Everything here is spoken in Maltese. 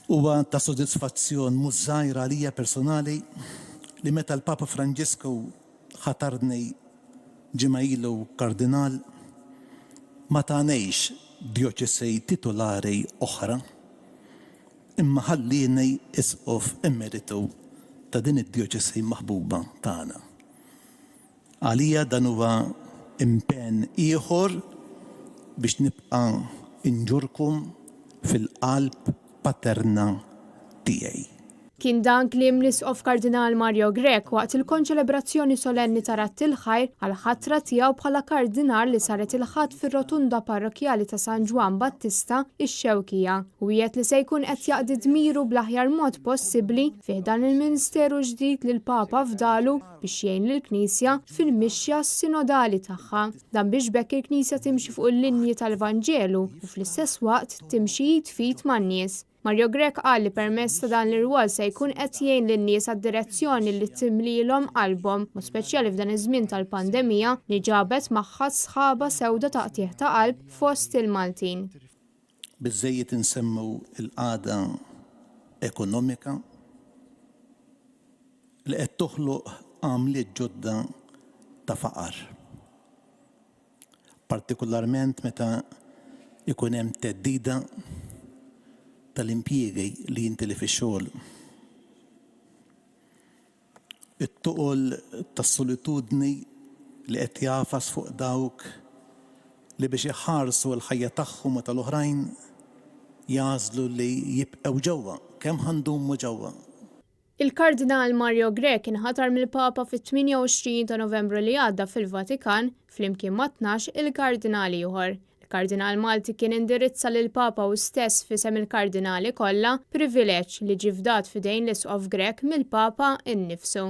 Huwa ta' sodisfazzjon mhux żgħir għalija personali li meta l-Papa Franġisku ħatarni ġimgħa ilu Kardinal, ma tanejx djoċesi titulari oħra, imma ħallieni Isqof Emeritu ta' din id-djoċesi maħbuba tagħna. Għalija dan huwa impenn ieħor biex nibqa' nġurrkom fil-qalb paterna tiegħi. Kien dan kliem l-Isqof Kardinal Mario Grech waqt il-konċelebrazzjoni solenni ta' Radd il-Ħajr għall-ħatra tiegħu bħala Kardinal li saret il-Ħadd fir-Rotunda Parrokkjali ta' San Ġwann Battista, ix-Xewkija. Hu wiegħed li se jkun qed jaqdi dmiru bl-aħjar mod possibbli fi ħdan il-ministeru ġdid li l-Papa fdalu biex jgħin lill-Knisja fil-mixja sinodali tagħha. Dan biex b'hekk il-Knisja timxi fuq il-linji tal-Vanġelu u fl-istess waqt timxi id f'id man-nies. Mario Grech qal li permezz ta' dan l-irwol se jkun qed jgħin lin-nies għad-direzzjoni li timlilhom qalbhom, mod speċjali f'dan iż-żmien tal-pandemija li ġabet magħha sħaba sewda ta' qtigħ ta' qalb fost il-Maltin. Biżżejjed insemmu l-qagħda ekonomika li qed toħloq għamliet ġodda ta' faqar, partikularment meta jkun hemm theddida tal-impjiegi li jintilef ix-xogħol. It-toqol tas-solitudni li qed jagħfas fuq dawk li biex iħarsu l-ħajja tagħhom u tal-oħrajn jagħżlu li jibqgħu ġewwa, kemm ħa ndumu ġewwa? Il-Kardinal Mario Grech inħatar mill-Papa fit-28 ta' Novembru li għadda fil-Vatikan flimkien ma' 12 il-kardinal ieħor. Il-Kardinal Malti kien indirizza lill-Papa hu stess f'isem il-kardinali kollha, privileġġ li ġie fdat f'idejn l-Isqof Grech mill-Papa nnifsu.